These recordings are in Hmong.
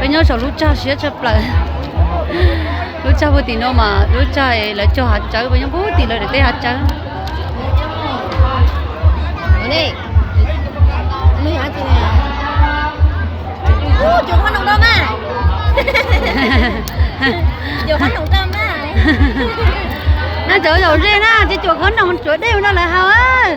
Peb nyob saum lub tsag siab tshaj plaws. Lub tsag puag tim no mas lub tsag lawv cog hav tsawb, peb nyob puag tim lawv daim teb hav tsawb. Na cov zaum ze na ces cuam khob noom cuam dej no lawv haus.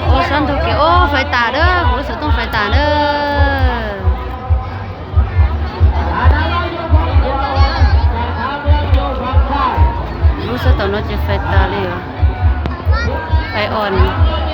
Ua sab ntug kev, ua fais tas dab, kuv lub xov tooj fais tas dab. Lub sab tom no ces fais tas li os. Fais os.